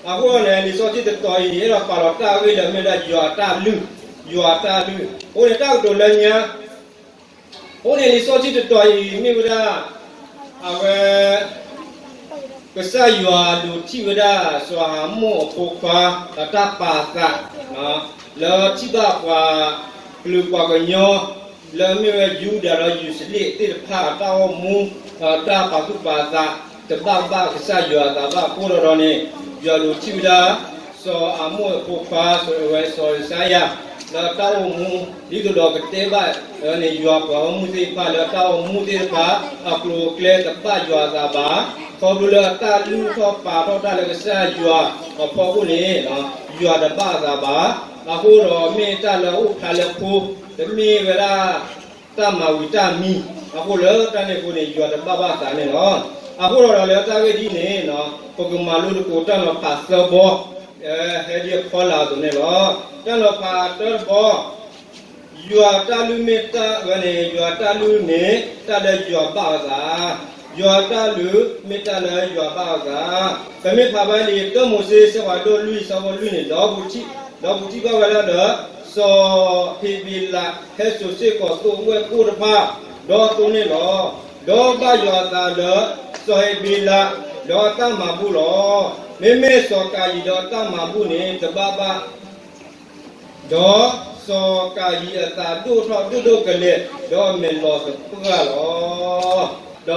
အဃိန့ၣ် လံာ်စီဆှံတတီၤအံၤန့ၣ် အဲၣ်ဒိးပာ်လီၤတၢ်ဂ့ၢ်လၢမ့ၢ်ဝဲဒၣ်ယွၤတၢ်လုၢ်, ယွၤတၢ်လုၢ်. အဃိန့ၣ် တၢ်ကတိၤလၢညါ, အဃိန့ၣ် လံာ်စီဆှံတတီၤအံၤမ့ၢ်ဝဲဒၣ် အဝဲ ကစၢ်ယွၤဒုးထံၣ်ဝဲဒၣ် စီၤဟၤမိၣ်အဖိခွါ အတၢ်ပာ်သး လၢထံၣ်ဘၣ်ပှၤကလုာ်ပှၤကညီ လၢအမ့ၢ်ဝဲယူဒၤဒီးယရူၤၡလ့ၣ်သ့ၣ်တဖၣ်အတၢ်အိၣ်မူ အတၢ်ပာ်သူၣ်ပာ်သး တဘၣ်ဘၣ်ကစၢ်ယွၤအသးဘၣ်အဃိဒီးန့ၣ် ယွၤဒုးထံၣ်ဝဲဒၣ် စီၤဟၤမိၣ်အဖိခွါ စီၤအဝဲစီၤယၡါယၤ လၢတၢ်အိၣ်မူ ဒ်သိးဒီးကတဲဘၣ်န့ၣ် ယွၤပှၤဂီၢ်မုၢ်သ့ၣ်တဖၣ်လၢတၢ်အိၣ်မူသ့ၣ်တဖၣ် အကျိၤအကျဲတဘၣ်ယွၤအသးဘၣ်. ခီဖျိလၢအတၢ်လုၢ်ထီၣ်ပာ်ထီၣ်တၢ်လၢကစၢ်ယွၤအဖီခိၣ်န့ၣ် ယွၤတဘၣ်အသးဘၣ်. အဃိဒီးမ့ၢ်တၢ်လၢအအိၣ်ဖျါလၢဖိ တမ့ၢ်ဝဲဒၣ် တၢ်မၤဝံၤတၢ်မံ အဃိလၢတၢ်န့ၣ်အဃိန့ၣ် ယွၤတဘၣ်ဘၣ်သးန့ၣ်လီၤ. အဃိဒီးလၢတၢ်ဂ့ၢ်ဒ်န့ၣ် ပကမၤလိသကိးတၢ်နီၤဖးသၢဘီ ဟဲဒ်အဖီလာ်အသိးန့ၣ်လီၤ. တၢ်နီၤဖးတၢတဘီ ယွၤတၢ်လုၢ်မ့ၢ်တၢ်ဝဲန့ၣ် ယွၤတၢ်လုၢ်န့ၣ် တၢ်လၢယွၤဘၣ်အသး, ယွၤတၢ်လုၢ်မ့ၢ်တၢ်လၢယွၤဘၣ်အသး. ပမ့ၢ်ဖးဘၣ်လံာ်တၢမိၤၡ့ အဆၢဖးဒိၣ်လွံၢ် အဆၢဖိလွံၢ်န့ၣ် ဒီးပထံၣ်ဘၣ်ဝဲဒၣ်လၢ စီၤဟ့းဘ့းလး ဟဲစိာ်စ့ၢ်ကီးသိဝဲၢ်ကိၣ်တဖၣ် ဒီးသိန့ၣ်လီၤ. ဒီးဘၣ်ယွၤအသးလၢ စီၤဟ့းဘ့းလး ဒီးအတၢ်မၤဘူၣ်လီၤ. မ့မ့ၢ်စီၤကၤယံၤဒီးအတၢ်မၤဘူၣ်န့ၣ် တဘၣ်ဘၣ် ဒီးစီၤကၤယံၤအသးဒိၣ်ထီၣ်ဒိၣ်ဒိၣ်ကလဲာ် ဒီးမဲာ်လီၤသပှၢ်လီၤ. ဒီးပ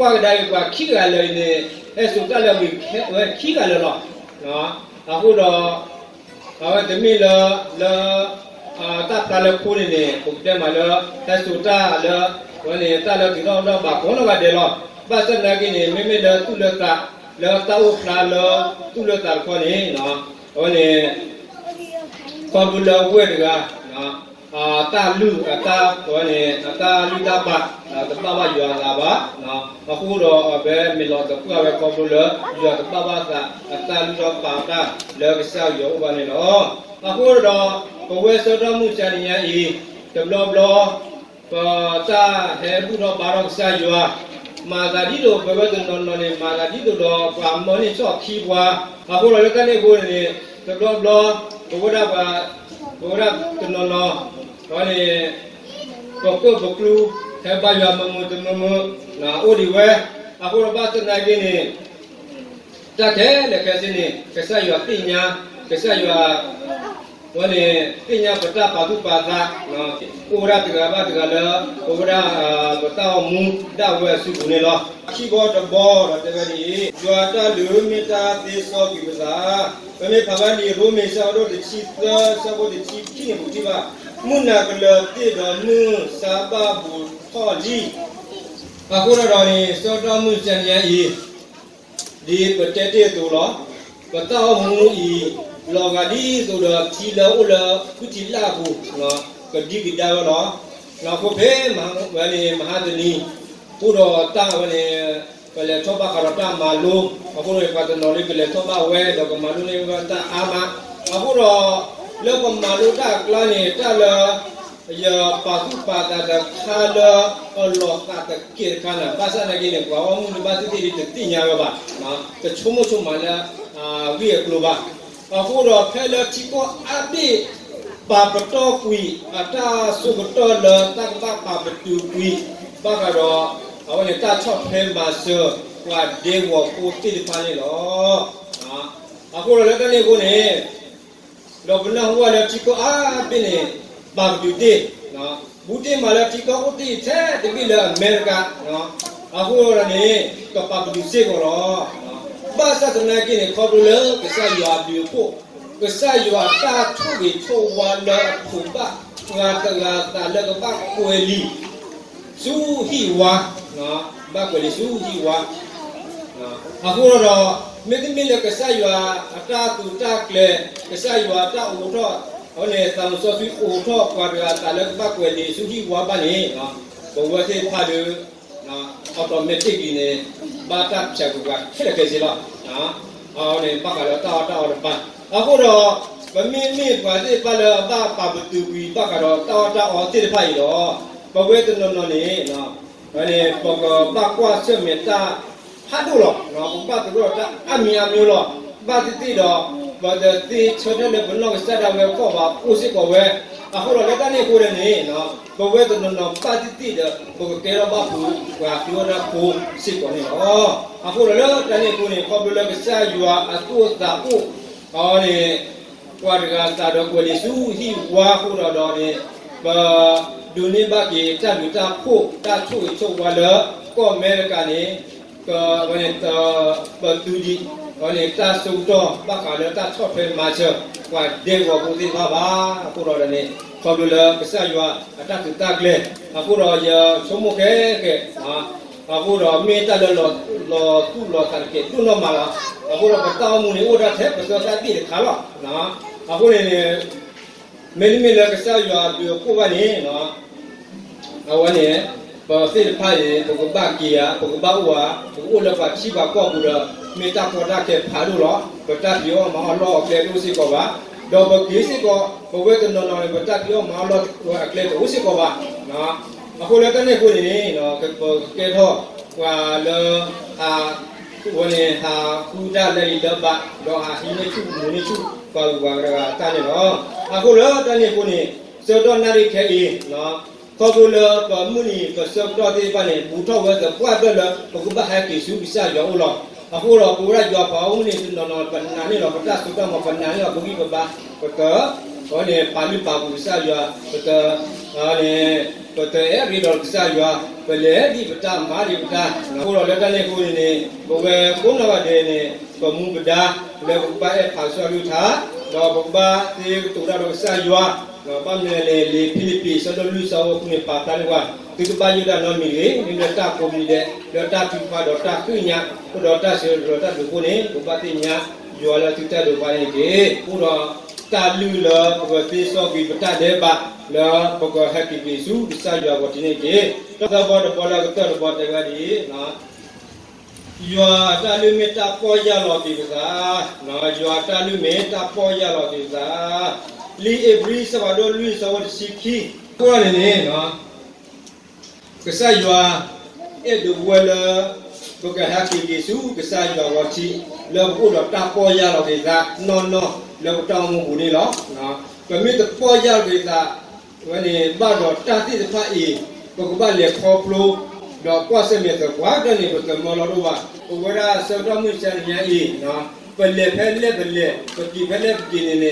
ကွၢ်ကဒါက့ၤပှၤခံဂၤလၢာ်အံၤန့ၣ် ဟဲစိာ်တၢ်လၢဝံၤဝဲခံဂၤလၢာ်လီၤ. အဃိဒီး အဝဲတမ့ၢ်လၢ လၢ တၢ်ဖျါလၢဖိန့ၣ်န့ၣ် ပကတဲမးလၢ ဟဲစိာ်တၢ်လၢ အဝဲန့ၣ် တၢ်လၢတုၤထီၣ်ဒီးဘၣ်ကိးနီၢ်ဂၤဒဲးလီၤ. ဘၣ်ဆၣ်သနာ်က့န့ၣ် မ့မ့ၢ်လၢသူၣ်လၢသး လၢတၢ်အိၣ်ဖျါလၢ သူၣ်လၢသးတခီန့ၣ် အဝဲန့ၣ် ခီဖျိလၢအဝဲၢ်တဂၤ တၢ်လုၢ်အတၢ် အဝဲန့ၣ် အတၢ်လုၢ်တၢ်ပာ် တဘၣ်ဘၣ်ယွၤအသးဘၣ်. အဃိဒီးအဝဲမဲာ်လီၤသပှၢ်ဝဲခီဖျိလၢ ယွၤတဘၣ်ဘၣ်သး အတၢ်လုၢ်ထီၣ်ပာ်တၢ်လၢကစၢ်ယွၤအအိၣ်ဘၣ်န့ၣ်လီၤ. အဃိဒီး ပဝဲဆၢကတီၢ်မုၢ်ဆါတနံၤညါအံၤ တဘျီဘျီ ပတၢ်ဟဲဘူၣ်ထီၣ်ဘါထီၣ်ကစၢ်ယွၤ မၤသးဒ်သိးပဝဲတနီၤနီၤန့ၣ် မၤသးဒ်သိးဒီးပှၤမၢန့ၢ်ဆီၣ်ခံပှၤ, အဃိဒီးလၢတၢ်န့ၣ်အဃိန့ၣ် တဘျီဘျီ ပဝဲဒၣ်ပှၤ ပဝဲဒၣ်တနီၤနီၤ အဝဲန့ၣ် ပကၢၣ်ပကျူ ဟဲဘါယွၤမုာ်မုာ်တမုာ်မုာ် အိၣ်ဒံးဝဲ, အဃိဒီးဘၣ်ဆၣ်သနာ်က့န့ၣ် တၢ်ခဲလၢာ်ခဲဆ့န့ၣ် ကစၢ်ယွၤသ့ၣ်ညါ, ကစၢ်ယွၤ အဝဲန့ၣ် သ့ၣ်ညါပတၢ်ပာ်သူၣ်ပာ်သး အိၣ်ဝဲဒၣ်တဂၤဘၣ်တဂၤလၢ ပဝဲဒၣ် ပတၢ်အိၣ်မူဒၣ်ဝဲအစုပူၤန့ၣ်လီၤ. ခံဘီတဘီဒီးတဲဝဲဒ်အံၤ, ယွၤတၢ်လုၢ်မ့ၢ်တၢ်သ့စီကွံာ်ပသး, ပမ့ၢ်ဖးဘၣ်လံာ်ရိမ့ၤ အဆၢဖးဒိၣ်တဆံသၢ အဆၢဖိတဆံခံန့ၣ် ပထံၣ်ဘၣ်, မုၢ်နၤကလၢၤသ့ၣ်ဒီးမုၢ်ဆါဘၣ်ဘူးထီၣ်လံ အဃိဒီးန့ၣ် ဆၢကတီၢ်မုၢ်ဆါတနံၤညါအံၤ ဒ်ပတဲတ့ၢ်အသိးလီၤ. ပတၢ်အိၣ်မူအံၤ လီၤဂာ်ဒ်သိးဒီးထံလၢအအိၣ်လၢဃုထံးလၢ်အပူၤ, ကဒံကဒါဝဲလီၤ. အဃိဖဲမဟါတနံၤ အိၣ်ဒီးတၢ်ဝဲန့ၣ် ကလဲၤထီၣ်ဘၣ်ဃးဒီးတၢ်မၤလိ, အဃိန့ၣ် ပှၤတနီၤလၢကလဲၤထီၣ်ဘၣ်ဝဲဒီးကမၤလိန့ၢ်ဝဲတၢ်အါမး, အဃိဒီး လၢပမၤလိတၢ်အကျါန့ၣ် တၢ်လၢ ယပာ်သူၣ်ပာ်သးတခါလၢအလီၤသးတက့ၢ်တခါန့ၣ် ဘၣ်ဆၣ်သနာ်က့န့ၣ် ပှၤဂီၢ်မုၢ်တဘၣ်သ့ၣ်သ့ၣ်ဒ်တသ့ၣ်ညါဝဲဘၣ်, တဆိကမိၣ်ဆိကမးလၢ အဂ့ၢ်အကျိၤဘၣ်. အဃိဒီးဖဲလၢထံကီၢ်အါဘ့ၣ် ပာ်ပတီၢ်ကွံာ် အတၢ်ဆိကတၢၢ်လၢတၢ်ကဘၣ်ပာ်ပတုာ်ကွံာ် ဘၣ်ဃးဒီး အဝဲန့ၣ်တၢ်ဆီၣ်ထွဲမၤစၢၤ ပှၤဒဲကဝီၤဖိသ့ၣ်တဖၣ်န့ၣ်လီၤ. အဃိဒီးလၢတၢ်န့ၣ်အဃိန့ၣ် ဒီးပနၢ်ဟူဘၣ်လၢထံကီၢ်အါဘ့ၣ်န့ၣ် ပာ်ပတုာ်တ့ၢ်, ဘူးတ့ၢ်မးလၢထံကီၢ်အိၣ်တ့ၢ်ထဲတဘ့ၣ်လၢအမဲရကၤ, အဃိဒီးန့ၣ် ကပာ်ပတုာ်စ့ၢ်ကီးလီၤ. ဘၣ်ဆၣ်သနာ်က့န့ၣ် ခီဖျိလၢကစၢ်ယွၤအဘျုးအဖှိၣ်, ကစၢ်ယွၤအတၢ်ထိၣ်ဂ့ၤထိၣ်ဝါလၢအခိၣ်ဘၣ်ပှၤတဂၤအသးလၢကဘၣ်ကွဲးလံာ် ဆူဟံၣ်ဝါ, ဘၣ်ကွဲးလံာ်ဆူဟံၣ်ဝါ, အဃိဒီး မ့တမ့ၢ်လၢကစၢ်ယွၤအတၢ်သူတၢ်ကျဲၤ, ကစၢ်ယွၤအတၢ်အိးထီၣ်, အဝဲန့ၣ်သးစီဆှံအိးထီၣ်ပှၤတဂၤအသးလၢကဘၣ်ကွဲးလံာ်ဆူဟံၣ်ဝါဘၣ်န့ၣ်, ပဝဲသ့ၣ်တဖၣ်ဒီး automatic န့ၣ် ဘၣ်တၢ်ဖျါကွံာ်ပှၤခဲလၢာ်ခဲဆ့လီၤ. အဝဲန့ၣ်ဘၣ်ဃးဒီးတၢ်အီၣ်တၢ်အီတဖၣ်, အဃိဒီး ပမ့မ့ၢ်ပှၤသ့ၣ်တဖၣ်လၢအဘၣ်ပာ်ပတုာ်ကွံာ် ဘၣ်ဃးဒီးတၢ်အီၣ်တၢ်အီသ့ၣ်တဖၣ်အံၤဒီး ပဝဲတနီၤနီၤန့ၣ် ပကဘၣ်ကွၢ်ဆၢၣ်မဲာ်တၢ်ဖးဒိၣ်လီၤ. ပကဘၣ်သရိာ်တၢ်အါမံၤအါမံၤလီၤ. ဘၣ်သ့ၣ်သ့ၣ်ဒီး ပတသ့ဆၢထၢၣ်လၢပနီၢ်ကစၢ်ဒၣ်ဝဲကီၢ်ဘၣ် အိၣ်စ့ၢ်ကီးဝဲ. အဃိဒီးလၢတၢ်န့ၣ်အဃိန့ၣ်န့ၣ် ပဝဲတနီၤနီၤဘၣ်သ့ၣ်သ့ၣ်ဒီး ပကကဲထီၣ်ဘၣ်ပှၤ ပှၤသ့ၣ်နီၣ်တၢ်ဖိစ့ၢ်ကီးန့ၣ်လီၤ. အဃိဒီးလၢတၢ်န့ၣ်အဃိန့ၣ် ခီဖျိလၢကစၢ်ယွၤအသူၣ်အိၣ်သးအိၣ်အီၤန့ၣ် ပှၤတဂၤသးဒီးကွဲးလံာ်ဆူဟံၣ်ဝါအဃိဒီးဒီးန့ၣ် ပဒိးန့ၢ်ဘၣ်က့ၤတၢ်ဘျုးတၢ်ဖှိၣ် တၢ်ဆိၣ်ဂ့ၤဆိၣ်ဝါလၢ ကီၢ်အမဲရကၤန့ၣ် ကဝဲန့ၣ် ပသူဒံး အဝဲန့ၣ် တၢ်ဆၢကတီၢ်ဘၣ်ဃးလၢတၢ်ဆီၣ်ထွဲမၤစၢၤ ပှၤဒဲကဝီၤဖိသ့ၣ်တဖၣ်ဘၣ်. အဃိဒီးဒီးန့ၣ် ခီဖျိလၢကစၢ်ယွၤအတၢ်သုးတၢ်ကျဲၤ အဃိဒီးယဆိကမိၣ်ခဲကဲ အဃိဒီးမ့ၢ်တၢ်လၢလီၤသူၣ်လီၤသးတကဲးဒိၣ်နီၢ်မးလီၤ. အဃိဒီးပတၢ်အိၣ်မူန့ၣ် အိၣ်ဒၣ်ထဲပသၢသၣ်ဘ့ၣ်တခါလီၤ. အဃိန့ၣ်န့ၣ် မ့တမ့ၢ်လၢကစၢ်ယွၤအဘျုးအဖှိၣ်ဘၣ်န့ၣ် အဝဲန့ၣ် ပသ့ၣ်တဖၣ်အံၤ ပကဘၣ်က့ၤဧါ, ပကဘၣ်အိၣ်ဧါ, ပကအိၣ်လၢပှၤထံပှၤကီၢ်ပူၤဒီး မ့ၢ်တၢ်ကီတၢ်ခဲဖးဒိၣ်လီၤ. ပတၢ်ဖံးအီၣ်မၤအီၣ်လီၢ်အကျဲတအိၣ်စ့ၢ်ကီးဘၣ်. ဒီးပက့ၤစ့ၢ်ကီး ပဝဲတနီၤနီၤန့ၣ် ပတၢ်ဖံးအီၣ်မၤအီၣ်လီၢ်အကျဲတအိၣ်စ့ၢ်ကီးဘၣ်. အဃိလၢတၢ်န့ၣ်အဃိန့ၣ်န့ၣ် ပကကဲထီၣ်ပှၤလၢ ဟး ဝဲန့ၣ် ဟးဃုတၢ်လၢအံၤလၢဘၣ် ဒီးဟးဟံးန့ၢ်ဆူၣ်မူၤန့ၢ်ဆူၣ် ပှၤဂုၤပှၤဂၤတၢ်န့ၣ်လီၤ. အဃိလၢတၢ်န့ၣ်အဃိန့ၣ် ဆၢကတီၢ်နၣ်ရံၣ်ခဲအံၤ ခီဖျိလၢပမုၢ်နံၤပဆၢကတီၢ်သ့ၣ်တဖၣ်န့ၣ် ဘူးထီၣ်ဝဲသပှၢ်တၢၢ်လၢ ပကဘၣ်ဟဲက့ၤဆူကစၢ်ယွၤအအိၣ်လီၤ. အဃိဒီးပဝဲဒၣ်ယွၤပှၤအိၣ်မုၢ်နံၤတနီၤနီၤ ပနာ်န့ၢ်လီၤပတၢ်စိတၢ်ကမီၤ, ပနာ်န့ၢ်လီၤပဂံၢ်ပဘါ, ပတ အဝဲန့ၣ် ပာ်လုၢ်ပာ်ပှ့ၤကစၢ်ယွၤ, ပတ အဝဲန့ၣ် ပတအဲၣ်ဂ့ၤဒီးကစၢ်ယွၤ, ပလဲၤဒ်ပတၢ်မၤဒ်ပတၢ်, အဃိဒီးလၢတၢ်န့ၣ်အဃိန့ၣ်န့ၣ် ပဝဲကိးနီၢ်ဂၤဒဲးန့ၣ် ပမူပဒါ လၢပကဘၣ်အဲၣ်ဖးကစၢ်ကလုၢ်ကထါ, ဒီးပကဘၣ်သ့ကတိၤတၢ်ဒီးကစၢ်ယွၤ, ဘၣ်မနုၤလဲၣ်န့ၣ် လံာ်ဖံလံးပံး အဆၢဒိၣ်လွံၢ် အဆၢဖိဃုန့ၣ် ပာ်ဖျါန့ၢ်ပှၤ, သုတဘၣ်ယိၣ်ဒၣ်နီတမံၤတဂ့ၤ, မ့မ့ၢ်လၢတၢ်ကိးမံၤဒဲး လၢတၢ်ထုကဖၣ်ဒီးတၢ်ဃ့ကညး အိၣ်ဒီးတၢ်ဆၢကတီၢ်တၢ်ဒုးအဃိန့ၣ် ပဘၣ်သ့ၣ်ညါ ယွၤလၢသုတၢ်ဒုးတဖၣ်န့ၣ်တက့ၢ်. အိၣ်ဒီးတၢ်လုၢ်လၢပကသ့စီကွံာ်ပတၢ်ဒဲးဘး လၢပကဟဲက့ၤက့ၤဆူကစၢ်ယွၤအဂီၢ်ထံးန့ၣ်တက့ၢ်. တၢ်သၢဘီတဘီလၢကတၢၢ်တဘီတဲဝဲဒ်အံၤ, ယွၤအတၢ်လုၢ်မ့ၢ်တၢ်ပီၢ်ယၢ်လီၤက့ၤပသး, ယွၤအတၢ်လုၢ်မ့ၢ်တၢ်ပီၢ်ယၢ်လီၤက့ၤပသး, လံာ်ဧ့ၤဘြံၤ အဆၢဒိၣ်လွံၢ် အဆၢဖိတဆံခံ, အဃိန့ၣ်န့ၣ် ကစၢ်ယွၤ အဲၣ်ဒိးပဝဲလၢ ပကဟဲက့ၤက့ၤဆူကစၢ်ယွၤအဂီၢ်ထံး လၢပကအိၣ်ဒီးတၢ်ပီၢ်ယၢ်လီၤက့ၤသးနီၢ်နီၢ် လၢပတၢ်အိၣ်မူပူၤန့ၣ်လီၤ. ပမ့ၢ်တပီၢ်ယၢ်လီၤက့ၤသး ဝဲန့ၣ် ဘၣ်ဒီးတၢ်သ့ၣ်တဖၣ်အံၤ ပကဘၣ်လဲၤခီဖျိ ဒီးကွၢ်ဆၢၣ်မဲာ်သပှၢ်တၢၢ်န့ၣ် ပတမၢလီၤဒိၣ်ဘၣ်. ပဝဲဒၣ်ဆၢက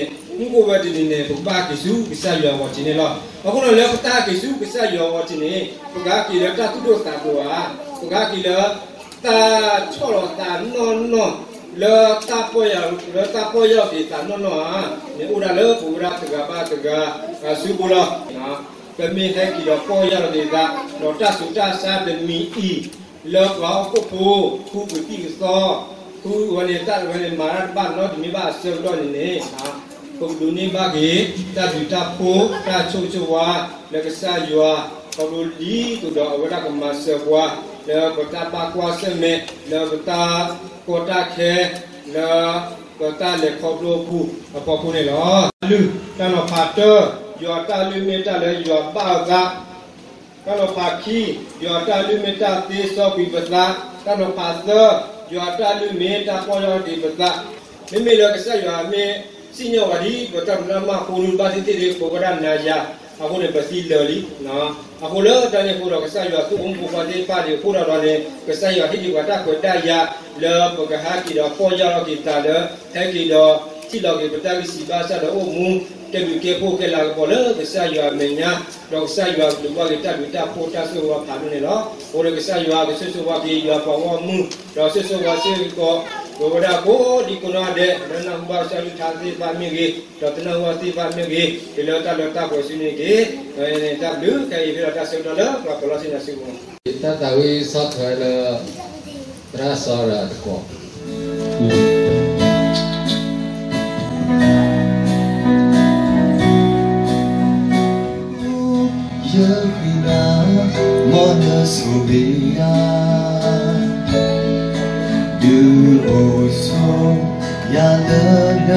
တီၢ်မုၢ်ဆါတနံၤညါအံၤ ပလဲၤဖဲလဲၣ်ပလဲၤ, ပက့ၤဖဲလဲၣ်ပက့ၤန့ၣ်န့ၣ် မ့ၢ်အိၣ်ဝဲတနံၤန့ၣ် ပကဘၣ်က့ၤဆူကစၢ်ယွၤအဂီၢ်ထံးန့ၣ်လီၤ. အဃိန့ၣ်လၢပတၢ်က့ၤဆူကစၢ်ယွၤအဂီၢ်ထံးန့ၣ် ပကဟဲက့ၤလၢတၢ်သူၣ်ဒိၣ်သးဖျိးဧါ, ပကဟဲက့ၤလၢ တၢ်ဆီၣ်လီၤသးနီၢ်နီၢ် လၢတၢ်ပီၢ်ယၢ်, လၢတၢ်ပီၢ်ယၢ်လီၤက့ၤသးနီၢ်နီၢ်ဧါ, န့ၣ်အိၣ်ဒၣ်လၢပဝဲဒၣ်တဂၤဘၣ်တဂၤ အစုပူၤလီၤ. ပမ့ၢ်ဟဲက့ၤဒီးပီၢ်ယၢ်လီၤက့ၤသး ဒီးတၢ်ဆူးတၢ်ဆါတမံၤအံၤ လၢပှၤဟီၣ်ခိၣ်ဖိ ဃုကသံၣ်ကသီ, ဃုဝဲန့ၣ်တၢ်ဝဲန့ၣ် မၤတၢ်တဘၣ်နီတမံၤဘၣ်အဆၢကတီၢ်န့ၣ်န့ၣ် ပကဒိးန့ၢ်ဘၣ်က့ၤ တၢ်ဘျုးတၢ်ဖှိၣ် တၢ်ဆိၣ်ဂ့ၤဆိၣ်ဝါ လၢကစၢ်ယွၤ ခီဖျိဒ်သိးဒီးအဝဲဒၣ်ကမၤစၢၤပှၤ လၢပတၢ်ဘၣ်ကွၢ်ဆၢၣ်မဲာ် လၢပတၢ်ကီတၢ်ခဲ လၢ ပတၢ်လဲၤခီဖျိအပူၤအဖီခိၣ်န့ၣ်လီၤ. လုၢ်, တၢ်နီၤဖးတၢ, ယွၤတၢ်လုၢ်မ့ၢ်တၢ်လၢယွၤဘၣ်အသး, တၢ်နီၤဖးခံ, ယွၤတၢ်လုၢ်မ့ၢ်တၢ်သ့စီကွံာ်ပသး, တၢ်နီၤဖးသၢ, ယွၤတၢ်လုၢ်မ့ၢ်တၢ်ပီၢ်ယၢ်လီၤက့ၤပသး. မ့မ့ၢ်လၢကစၢ်ယွၤမ့ၢ်စံၣ်ညီၣ်ဝဲဒ် ပတၢ်ဒိးန့ၢ်မၤဃိ ဘၣ်သ့ၣ်သ့ၣ်ဒီးပဝဲဒၣ်နၤယၤ အဃိန့ၣ် ပသံလၢာ်လံ. အဃိလၢတၢ်န့ၣ်အဃိဒီး ကစၢ်ယွၤသူၣ်အိၣ်မူဖိခွါသ့ၣ်တဖၣ်န့ၣ် အဃိဒီးန့ၣ် ကစၢ်ယွၤဟ့ၣ်ဒံးပှၤတၢ်ခွဲးတၢ်ယာ် လၢပကဟဲက့ၤဒီးပီၢ်ယၢ်လီၤက့ၤသးလၢ ဟဲက့ၤဒီးထံၣ်လီၤက့ၤပတၢ်ဂံၢ်စၢ်ဘါစၢ်ဒီးအိၣ်မူ ကဲဘျုးကဲဖှိၣ်ကဲလၤကပီၤလၢကစၢ်ယွၤအမဲာ်ညါ, ဒီးကစၢ်ယွၤကဒုးဘၣ်က့ၤတၢ်ဘျုးတၢ်ဖှိၣ်တၢ်ဆိၣ်ဂ့ၤဝါဖးဒိၣ်န့ၣ်လီၤ. အဃိဒီးကစၢ်ယွၤကဆိၣ်ဂ့ၤဆိၣ်ဝါက့ၤယွၤပှၤဂီၢ်မုၢ်, ဒီးဆိၣ်ဂ့ၤဆိၣ်ဝါစ့ၢ်ကီး ပဝဲဒၣ်ကိးဒံကိးနီၢ်ဒဲး လၢနၢ်ဟူဘၣ်ကစၢ်ယွၤကလုၢ်ကထါသ့ၣ်တဖၣ်မ့ၢ်ဂ့ၤ, ဒီးတနၢ်ဟူဘၣ်သ့ၣ်တဖၣ်မ့ၢ်ဂ့ၤ, က့ၤလၢတၢ်လၢတၢ်ပှဲၤစုန့ၣ်တက့ၢ်. တၢ်ဘျုးခဲအံၤဖဲဒီးတၢ်ဆၢကတီၢ်လၢပှၤပၢၤလီၢ်ဆ့ၣ်နီၤစုပူၤ တၢ်သးဝံၣ်ဆီၣ်ထွဲလၢ သရၣ်စီၤရၤတကိး ယဃံလၤ မ်နဆိၣ်ဂ့ၤယၤ ဒုးအိၣ်ဆိးယၤလၢန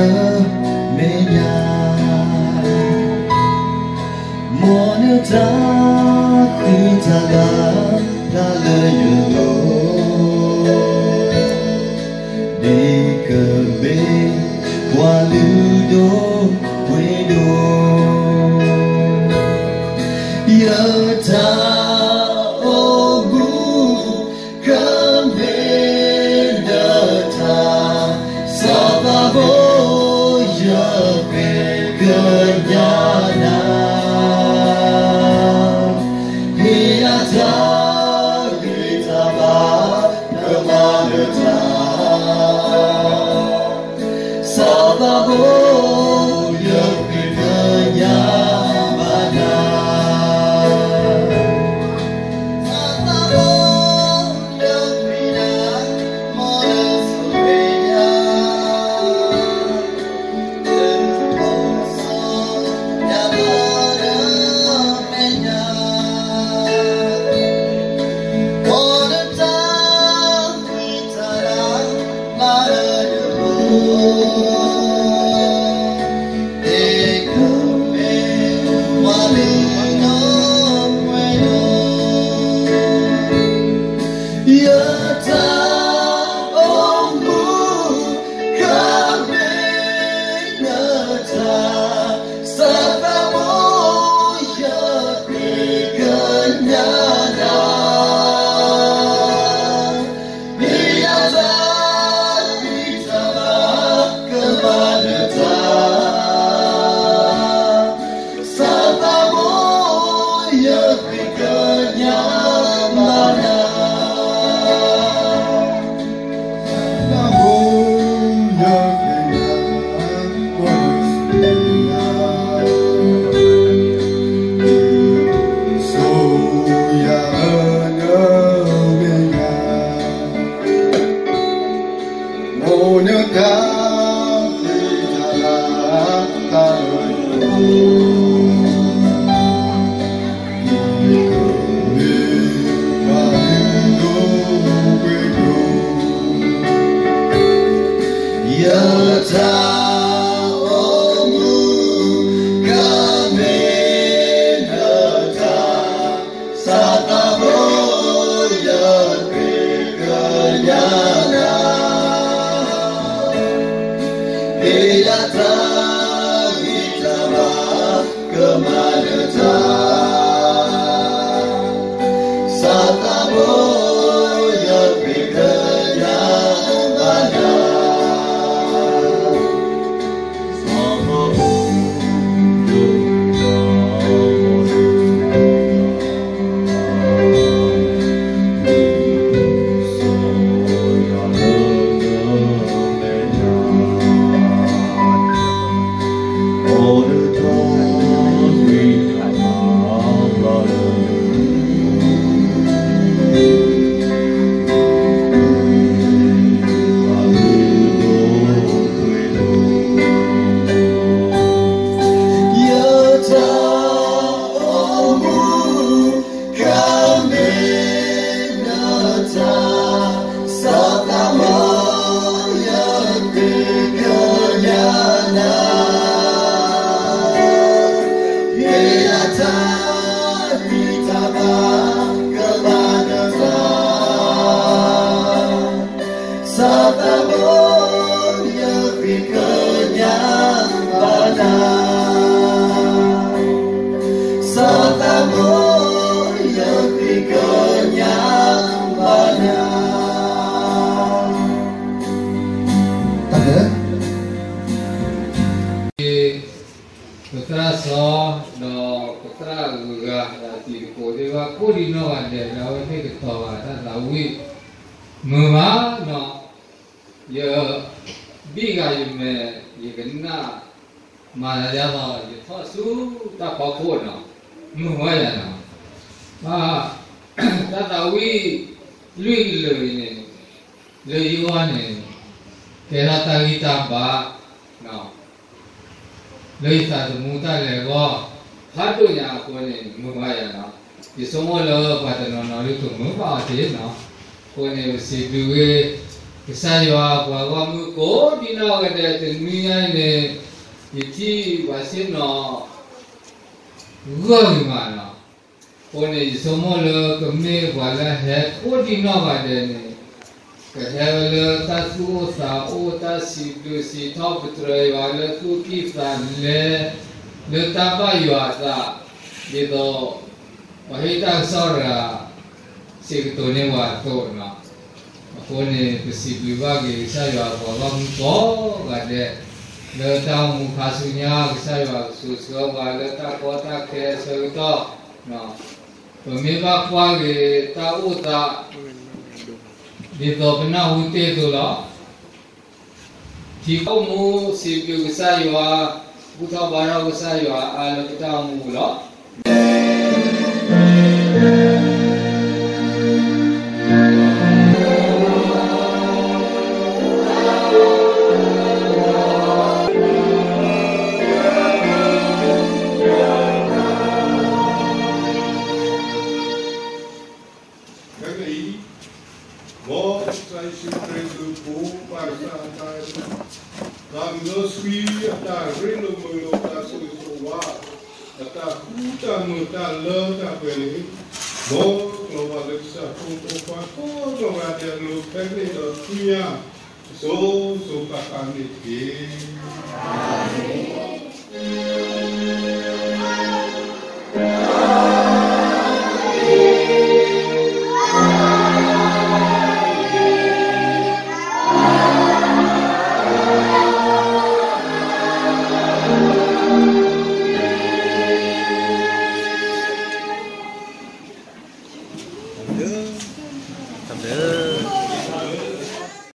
မဲာ်ညါ မ်နတၢ်ဃံတၢ်လၤ ဖျါလၢယလိၤ ဒ်ကမ့ၢ် ပှၤလုၢ်ဒိၣ်ပှ့ၤဒိၣ်, ယတၢ်အိၣ်မူ ကမ့ၢ်နတၢ်, စီၤပၤဖိ ယဃ့ကညးနၤ, ဟ့ၣ်ယၤတၢ်ဂံၢ်တၢ်ဘါ ကမၤနတၢ် စီၤပၤဖိ ယဃ့ကညးဘၣ်နၤ, စီၤပၤဖိ ယဃ့နၤ မ်နဆိၣ်ဂ့ၤယၤ ယတၢ်အိၣ်မူ ကမ့ၢ်နတၢ်, စီၤပၤဖိ ယဃ့ကညးနၤ, မ့ၢ်ယတၢ်ဂံၢ်တၢ်ဘါ ကမၤနတၢ် စီၤပၤဖိ ယဃ့ကညးဘၣ်နၤ, စီၤပၤဖိ ယဃ့နၤ မ်နဆိၣ်ဂ့ၤယၤ ဆိၣ်ယၤလၢနမဲာ်ညါ မ်နတၢ်ဃ့တၢ်လၤတၢ်လၢယအိၣ်, ယတၢ်အိၣ်မူ ကမ့ၢ်နတၢ် စီၤပၤဖိ ယဃ့ကညးနၤ, မ့ၢ်ယတၢ်ဂံၢ်တၢ်ဘါ ကမၤနတၢ် စီၤပၤဖိ ယဃ့ကညးဘၣ်နၤ, စီၤပၤဖိ ယဃ့နၤ ယတၢ်အိၣ်မူ ကမ့ၢ်နတၢ်, စီၤပၤဖိ ယဃ့ကညးနၤ, မ့ၢ်ယတၢ်ဂံၢ်တၢ်ဘါ ကမၤနတၢ် စီၤပၤဖိ ယဃ့ကညးဘၣ်နၤ, စီၤပၤဖိ ယဃ့ကညးဘၣ်နၤ, တၢ်လၢ ပသရၣ်စီၤ ဒီးပသရၣ်ဂုၤဂၤ ဒီးတံၤသကိးသ့ၣ်တဖၣ် ကိးဒံနီၢ်ဂၤဒဲး ဒီးအဝဲသ့ၣ်ကတီၤဘၣ်တၢ်သးဝံၣ် မုာ်မးနီၤ, ယဘံၣ်ဂၤယမဲာ် ယကနၣ်မၤသးဒ်သိး ယထီၣ်ဆူတၢ်ဖီခိၣ်နီၤ, မုာ်ဝဲယၤနီၤ, တၢ်သးဝံၣ်လွံၢ်ကလုာ်အံၤန့ၣ် လၢယဂီၢ်န့ၣ် ကဲထီၣ်တၢ်ဂံၢ်တၢ်ဘါ လၢယသးသမူတၢ်လဲၤအဂီၢ် ဖးဒိၣ်ညါအဃိန့ၣ် မုာ်ဘၣ်ယၤနီၤ, ယဆိကမိၣ်လၢပှၤတနီၤနီၤဒုးကမုာ်ဘၣ်အီၤသ့နီၤ, အဃိန့ၣ် ပစံးဘျုးဂ့ၤ ကစၢ်ယွၤပှၤဂီၢ်မုၢ်ကိးဒံနီၢ်ဂၤဒဲး တနွံညါအံၤန့ၣ် ယထံၣ်ပှၤဆ့ၣ်နီၤ ဂီၢ်ဂ့ၤမးနီၤ, အဃိန့ၣ် ယဆိကမိၣ်လၢကမ့ၢ်ပှၤလၢဟဲကိးဒံနီၢ်ဂၤဒဲးန့ၣ် ကဟဲလၢတၢ်သူၣ်အိၣ်သးအိၣ် တၢ်စံးဘျုးစံးထီၣ်ပတြၢၤယွၤလၢသူၣ်ကံၢ်သးလဲ, လၢတၢ်ဘၣ်ယွၤအသး, ဒ်သိး ပှၤဟ့ၣ်တၢ်ကစီၣ်တဂၤ စံးကတိၤန့ၢ်ပှၤအသိး, အဃိန့ၣ် ပစံးဘျုးဘၣ်က့ၤကစၢ်ယွၤအပှၤဂီၢ်မုၢ်ကိးဂၤဒဲး, လၢတၢ်အိၣ်မူခါဆူညါ ကစၢ်ယွၤကဆိၣ်ဆၢပှၤလၢတၢ်ကီတၢ်ခဲအဆၢကတီၢ်, ပမ့ၢ်ဘၣ်ကွၢ်က့ၤတၢ်အိၣ်သး ဒ်သိးပနၢ်ဟူတ့ၢ်အသိးလီၤ. ထံဖိကီၢ်ဖိစံးဘျုးကစၢ်ယွၤ, ဘူၣ်ထီၣ်ဘါထီၣ်ကစၢ်ယွၤအါလၢပတၢ်အိၣ်မူလီၤ. ခဲကနံၣ်အံၤ, မ်ကစၢ်ယ့ၣ်ၡူးခရံာ်အဘျုးအဖှိၣ်, ပၢ်ကစၢ်အတၢ်, သးမံဒီးဆှံအတၢ်ရ့လိာ်မုာ်လိာ် တၢ်ဆိၣ်ဂ့ၤဆိၣ်ဝါ, အတၢ်ဃူတၢ်မုာ်တၢ်လၢတၢ်ပှဲၤန့ၣ်, မ်ကလီၤဘၣ်လၢကစၢ်ဖိမုၣ်ဖိခွါကိးနီၢ်ဂၤဒဲးအလိၤ ခဲကနံၣ်ဒီးဆူညါ အစိၤစိၤဃၣ်ဃၣ်န့ၣ်တက့ၢ်.